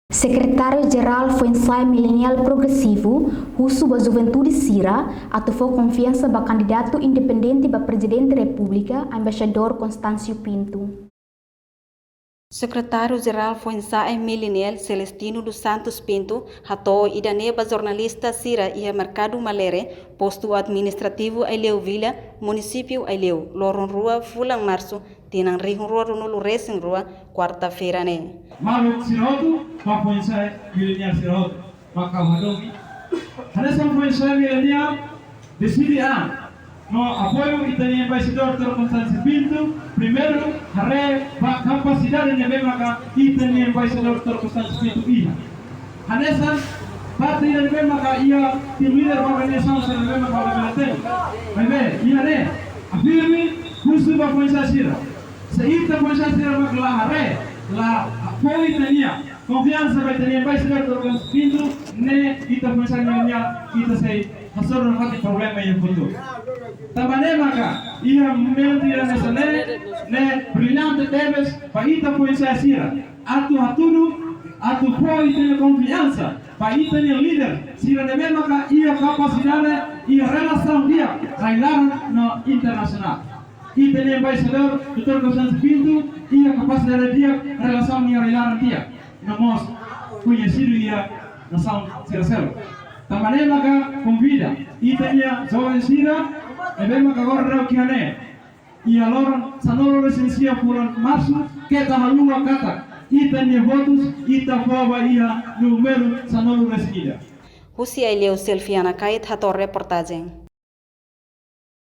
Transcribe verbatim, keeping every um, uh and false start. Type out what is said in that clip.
Sekretáriu Jerál Foinsa'e Mileniál Progresivu husu ba juventude sira atu fó konfiansa ba kandidatu independente ba Prezidente Repúblika, Embaixadór Constâncio Pinto. Sekretáriu Jerál Foinsa'e Mileniál Celestino dos Santos Pinto hato'o ida-ne'e ba jornalista sira iha Merkadu Malere, postu administrativu Aileu Vila, munisípiu Aileu, loron rua fulan Marsu, tinan rihun rua ruanulu resin rua, kuarta-feira ne'e. Maluk sira hotu, ba foinsa'e mileniál sira hotu, maka ha'u hadomi. Hanesan foinsa'e mileniál, deside an no apoiu ita-nia embaixadór Doutór Constâncio Pinto, primeiru, haree ba kapasidade ne'ebé maka ita-nia embaixadór Doutór Constâncio Pinto iha. Hanesan parte ida ne'ebé maka iha tim líder ba organizasaun sira ne'ebé maka labele temi. Maibé, iha ne'e, afirme, husu ba foinsa'e sira. Se ita foinsa'e sira mak la haree, la apoiu ita-nia, konfiansa ba ita-nia embaixadór Doutór Constâncio Pinto, ne'e ita foinsa'e mileniál, ita sei hasoru nafatin problema iha futuru. Tanba ne'e maka, iha momentu ida hanesan ne'e, ne'e brillante tebes ba ita foinsa'e sira atu hatudu, atu fó ita-nia konfiansa ba ita-nia líder sira ne'ebé maka iha kapasidade, iha relasaun di'ak rai-laran no internasionál. Ita-nia embaixadór Doutór Constâncio Pinto iha kapasidade di'ak relasaun iha rai-laran di'ak no mós koñesidu iha nasaun sira seluk. Tanba ne'e maka konvida ita-nia joven sira ne'ebé maka agora daudaun iha ne'e, iha loron sanulu resin sia fulan Marsu, keta haluha katak ita-nia votus ita fó ba iha númeru sanulu resin ida. Husi Aileu, Selfiana Kait hato'o reportajen.